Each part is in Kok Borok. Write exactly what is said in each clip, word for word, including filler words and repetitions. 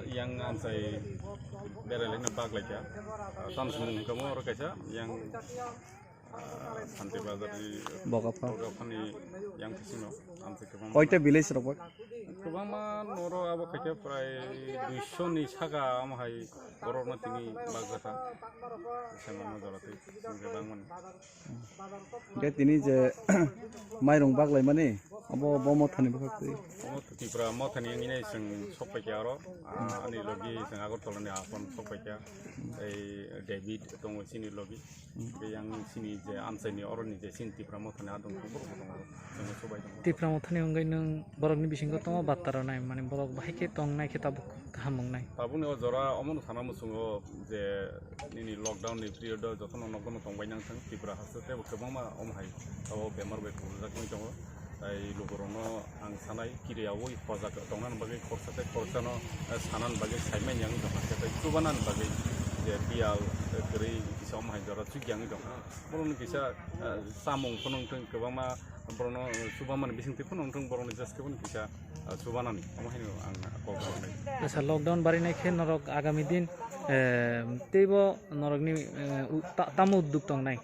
Yang amchai beralaina bak laikha. Ah, tamsini mung kamo oro kaisa yang, ah, Santi Bazar ni Bokapha. Bokapha ni yang kisino amchai kwbangma. Koita village rok bai? Kwbangma noro abo kaisa prai duiso ni saka amo hai borok no tini bak jata. Sema jora tei kwbangma ni. Hingke tini je mairung baklaimani, abo bo mothani bwkhak twi. Omo Tripura mothani wngwi nai chwng sokpaikha oro, ah, ani logi chwng Agartala ni apon sokpaikha, tei David tongo chini logi. Tei yang chini je amchaini oroni je chini Tripura mothani adong kubur bo tongo, chwngno sobai tongo. Tripura mothani wngwi nwng borokni bisingo tongo batta rwnai, mane borok bahai khe tongnai khe tabuk kaham wngnai. Tabukni o jora omono sana muchungo je nini lockdown ni period o jotono nokno tongbai nang thang, Tripura haste tebo kwbangma omo hai o bemar bai kubuljak wngwi tongo. Tai lukurokno ang sanai kiriyaui hojak tongnani bagwi khorsa tei khorsano, eh, sanani bagwi saimanya wngwi tongkha, tei chubanani bagwi je biyal, eh, kwrwi kisa omo hai jora chukya wngwi tongkha. Borokni kisa, eh, chamung phano wngthang kwbangma borokno, eh, chubamani bisingtwi phano wngthang borokni just khe phano kisa, eh, chubanani omo haino ang kok rwnai. Acha, lockdown barinai khe norok agami din, eh, teibo norokni, eh, u-, ta-, tamo udduk tongnai?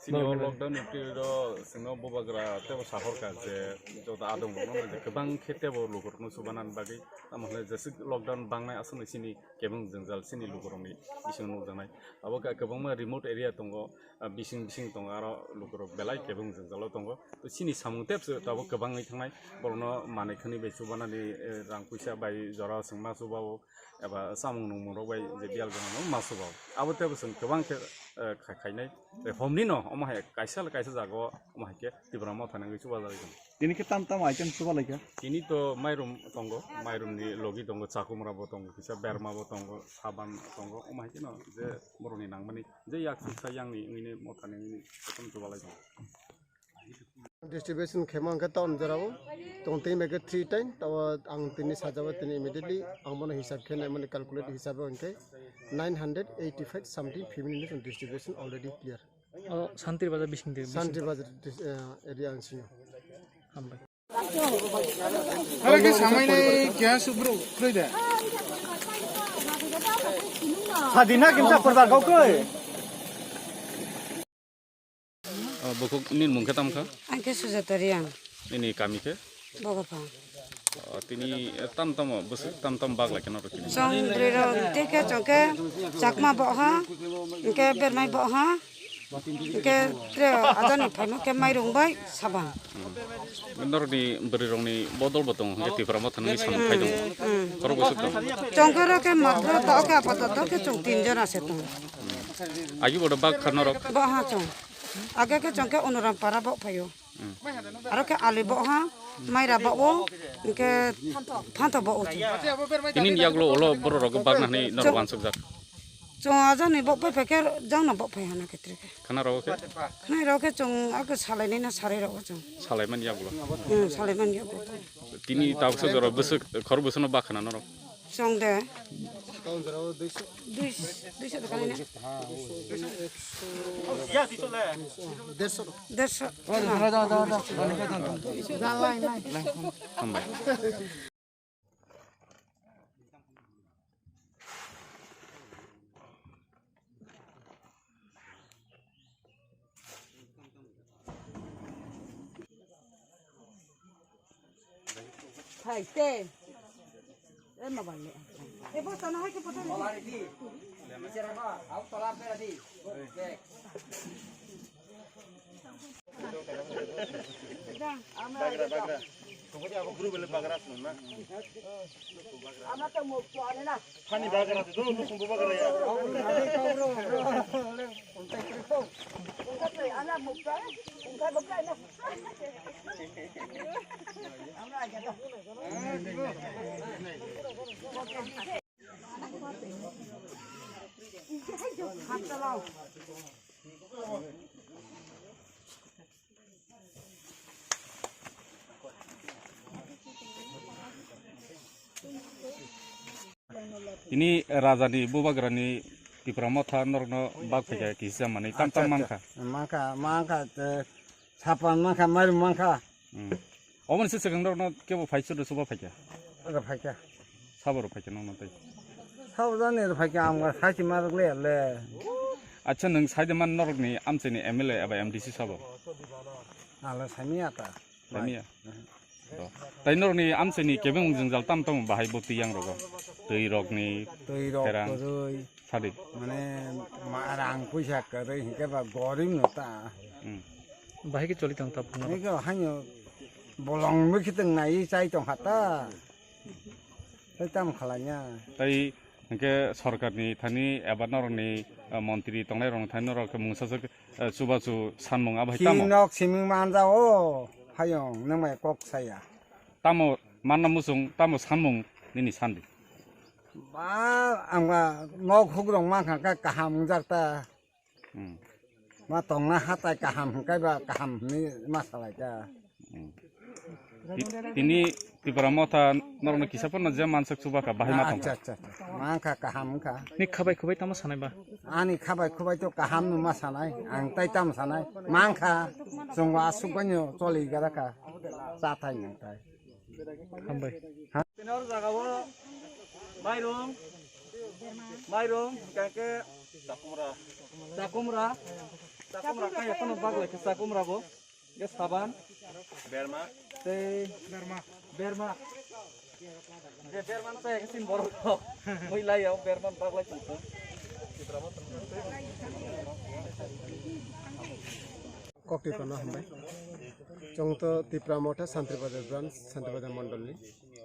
Chini o lockdown ni period o chwngno bubagra tebo sahorkha je joto adong rokno je kwbang khe tebo lukurokno chubanani bagwi, tamo hwnle jeswk lockdown bangnai aswkno chini kebeng jwngjal chini lukurokni bisingo nukjaknai. Abo khe kwbangma remote area tongo, ah, bising bising tongo, aro lukurok belai kebeng jwngjalo tongo. To chini samung tebse tabuk kwbangwi thangnai, borokno manwi khwnwi bai chubanani, eh, rang puisa bai jora chwng ma chuba-o, eba chamung nungmung rok bai je biyal gwnang no ma chuba-o. Abo tebo chwng kwbang khe, eh, khai-, khainai. Tei homni no omo hai kaisa le kaisa jaga o omo hai khe Tipra Motha ni wngwi chuba jagwi tongo. Tini khe tam tam item chuba laikha? Tini to mairum tongo, mairum ni logi tongo, chakumra bo tongo, kisa berma bo tongo, saban tongo, omo hai kheno je borok ni nangmani je yak suksa yang ni wngwi ni motha ni wngwi ni jotono chuba lai tongo. Distribution khema hwnkhe town jora o tong tini bai khe three time, tabo ang tini sajaba tini immediately ang bono hisab khe naimani calculate hisab o hwnkhe nine hundred eighty five something family ni distribution already clear. O Santir Bazar bising de, bising. Santir Bazar dis-, eh, area ang singo. Hambai. Aro khe samai le keha subro, khulai de. Sadina kimsa porda kau koi. O, bukhuk nini mung khe tamo kha? Ang khe Sujata Reang. Nini kami khe? Bokapha. O, tini, eh, tam tamo, bwswk tam tam bak lai khe norok tini? Chwng bwrwi rok tei khe chwng khe Chakma boh ha, hwnkhe Bermai boh ha, hwnkhe tre ajani phaima khe mairung bai saban. Hmm. Norokni bwrwi rokni bodol bo tongo, hwnkhe Tipra Motha nungni samung khai tongo. Hmm. Khorok bwswk tongo. Chwng khe oro khe matro to khe apato to khe chwng tin jona se tongo. Hmm. Agi bodo bak kha norok? Boh ha chwng. Age khe chwng khe Onoram para boh phaio. Hmm. Aro khe ali boh ha, maira boh o, hwnkhe phanto boh o. Tini ni yagulo ulo borok rok bagna hwnwi norok uansukjak. Chwng ajani boh pai phaikhe jangno boh phai hana khe trekhe. Khana rok khe? Khana rok khe chwng ake salai nai na sarai rok chwng. Salai man yagulo. Hmm, salai man yagulo. Tini tabuksa jora bwswk khor bwswkno bak khana norok. Chwng de. Dui, duiso de kali na. Derso. Derso. Hambai. Hai te. Eh, mobile le. Eh, bos, tana hai ke photo le. Bagra, bagra. Tongkodi abo guru bele bagra sung na. Ama to mok to ane na. Hani bagra to, do, do, sung bagra ya. Ana mok to, ungka mok to na. Ama aja to. Ini raja ni bubagra ni Tipra Motha norokno bak phaikha kisa manwi tam tam mankha. Mankha, mankha, te sapan mankha, mairum mankha. Hmm. Omo ni se swkang norokno kebo phai chudo chuba phaikha. Aga phaikha. Sabo rok phaikhe nokno tei. Sabo jani rok phaikhe ang ba sachi ma rok le le. Acha, nwng saide man norokni amchaini M L A eba M D C sabo? Alo sami ata. Sami ya? Do. Tai norokni amchaini kebeng jwngjal tam tamo bahai bo twi yang rogo. Twi rokni Twi rok terang. Kwrwi. Sadi. Mane ma rang puisa kwrwi hinkhe ba gorib no ta. Hmm. Bahai khe choli tong ta phungo. Niko hanyo bolong bwkhe tong nai chai tong hata. Tai tamo khalaiya. Tai hinkhe sorkarni thani eba norokni, eh, montri tongnai rokni thani norok khe mungsa se, eh, chubachu sanmung abo hai tamo? Nok siming manja o hayong nangmai kok saya. Tamo manna muchung tamo sanmung nini sandi? Ba ang ba nok hugrong mankha khe kaham wngjak ta. Hmm. Ma tongna hatai kaham hwnkhe ba kaham hwnwi ma salai kha. Hmm. Ti-, tini Tipra Motha norokno kisa phano je mansak chuba kha, bahai ma tong kha. Acha, acha, acha. Ma wngkha kaham wngkha. Ni khabai khubai tamo sanai ba? Ani khabai khubai to kaham no ma sanai, ang tai tamo sanai. Ma wngkha chwng bo aswk bai no choli gara kha. Cha thai nang thai. Hambai. Tini oro jaga o mairung, mairung, hingkha khe chakumra, chakumra, chakumra kaya phano baglai khe chakumra bo, hingkhe saban, berma, tei berma, berma, je berma chaya khe chini borok rok, mui lai ya berma baglai tong khe. Kokti kono hambai. Chwng to Tipra Motha Santri Bazar branch, Santri Bazar mondolni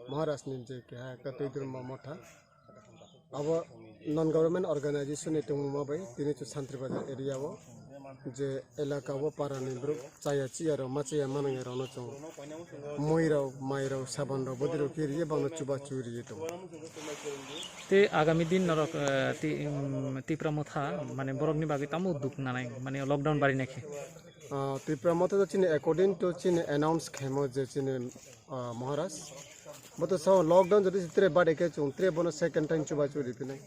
Maharajni je keha kwtwi Durma Motha. Abo non government organization ni tongmungma bai tini chwng Santri Bazar area o je elaka o para ni borok chaya chiya rok ma chaya manang rok no chwng mui rok, mai rok, saban rok, bodi rok khe riye bangno chuba chu riye tongo. Tei agami din norok, eh, ti-, um, Tipra Motha, mane borokni bagwi tamo duk nanai, mane lockdown bari naikhe? Ah, Tipra Motha to chini according to chini announce khaimo je chini, ah, Maharaj. Bo to sao lockdown jodi tre bari khe chwng tre bono second time chuba chu riphinai.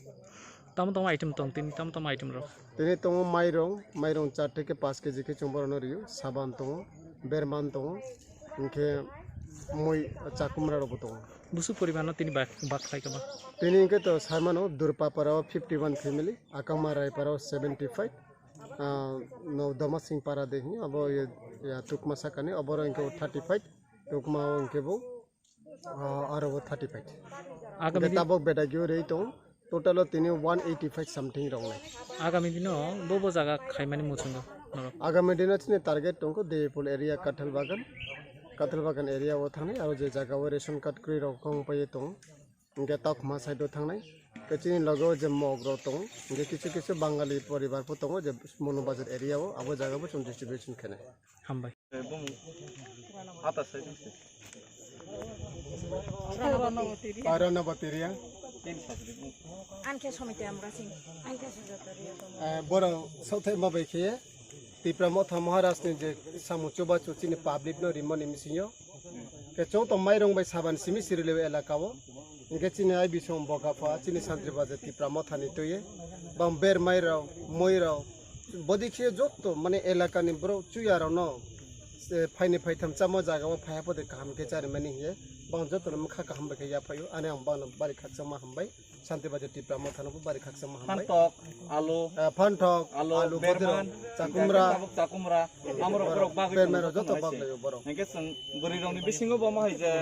Tamo tamo item tong, tini tamo tamo item rok? Tini tongo mairong, mairong char theke paanch K G khe chwng borokno rio, saban tongo, berman tongo, hingkhe mui chakumra rokbo tongo. Busu poribar no tini bak, bak khlai kha ba? Tini hingkhe to sai mano, Durpapara o fifty one family, Akangma Raipara o seventy five, ah, no Doma Singh Para de hini, abo ye, ya Tukma sakani, oboro hingkhe thirty five, Tukma o hingkhe bo, ah, aro bo thirty five. Agami hingkhe din tabok bedagio rei tong, total o tini one eighty five something rok nai. Agami dino bo bo jaga khaimani muchungo norok? Agami dino chini target tongkho Deipul area Kathal Bagan, Kathal Bagan area o thangni, aro je jaga o ration card kwrwi rok wng pai tong. Hingke Tokma side o thangnai. Hingke chini logo je mog rok tongo. Hingke kisu kisu Bangali poribar pho tongo je Monu Bazar area o, abo jaga bo chwng distribution khenai. Hambai. Ata side se. Parana Batiria. Anke somite amra sing. Anke sujata ria. Eh, boro sauthai ma bai khe Tipra Motha Maharaj ni je samung chubachu chini public no rimani misingo. Ke chwng tong mairong bai saban simi siri lewe elaka o. Hingke chini ai bisong boga pha chini Santri Bazar Tipra Motha ni twi. Bang ber mairok, moirok. Bodi khe jotto mane elaka ni borok chuya rok no, eh, phaini phaitham chamo jaga o phaiya pode kaham khe charimani hiye. Bang jotto no mokha kaham bai khe yaphaio. Ani ang bang no bari khakchangma hambai. Santri Bazar Tipra Motha no bo bari khakchangma hambai. Phantok, alu, eh, phantok, alu, alu, berman, bodrok, chakumra, tabuk chakumra, amrok borok bagwi berman tongwi rok joto tongwi bagwi se. Borok. Hingke chwng bwrwi rokni bisingo bo omo hai je,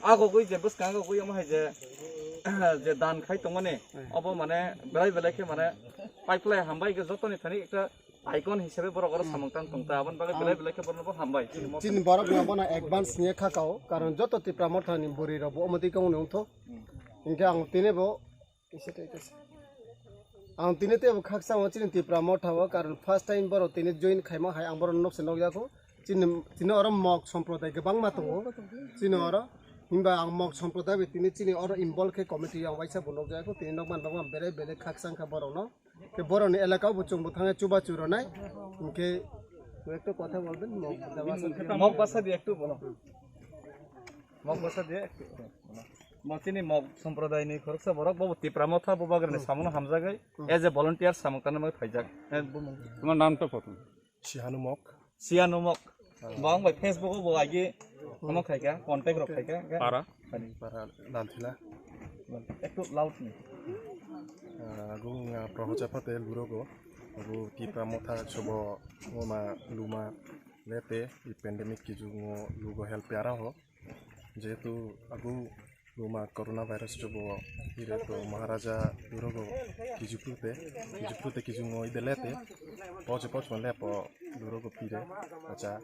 agogwi je, bwskango gwi omo hai je, je dan khai tongmani, obo mane belai belai khe mane pipeline hambai khe jotoni thani ekta icon hisabe borok oro samung tang tong ta, aboni bagwi belai belai khe borokno bo hambai. Chini borok no bono advance niya khakao, karon joto Tipra Motha ni bwrwi rok bo omo twi khe wngthok. Hingke ang tini bo Ang tini tei bo khakchangma chini Tipra Motha o, karon first time borok tini join khaima hai ang borok nokse nokya kho. Chini, chini oro mok somprodai kwbangma tongo. Chini oro himba ang mok somprodai bai tini chini oro involve khe committee ang waisa bo nokya kho. Tini nokman bagma belai belai khakchang kha borok no. Ke borok ni elaka o bo chwng bo thangya chuba churonai. Hingke ekta kotha bolben mok. Mok basa di ektu bolo. Mok basa di ektu. Mo chini mok somprodai ni khoroksa borok, bo Tipra Motha, bo bagrani samung hamjagwi, as a volunteer samung tanwi phaijak. Eh, bo mung. Tuma nam to koto? Sihanu Mok. Sihanu Mok. Bo ang bai Facebook o bo agi, omo khaika, contact rok khaika. Para? Para Lalthila. Ekdom loud ni. Ah, ago wngkha Proho Chapate lurogo. Ago Tipra Motha sobo wngma luma lete i pandemic kichungo lugo help piara ho. Jehetu ago luma coronavirus sobo ire to Maharaja lurogo kijukrute, kijukrute kichungo ide lete. Poche poche lepo lurogo pire. Acha.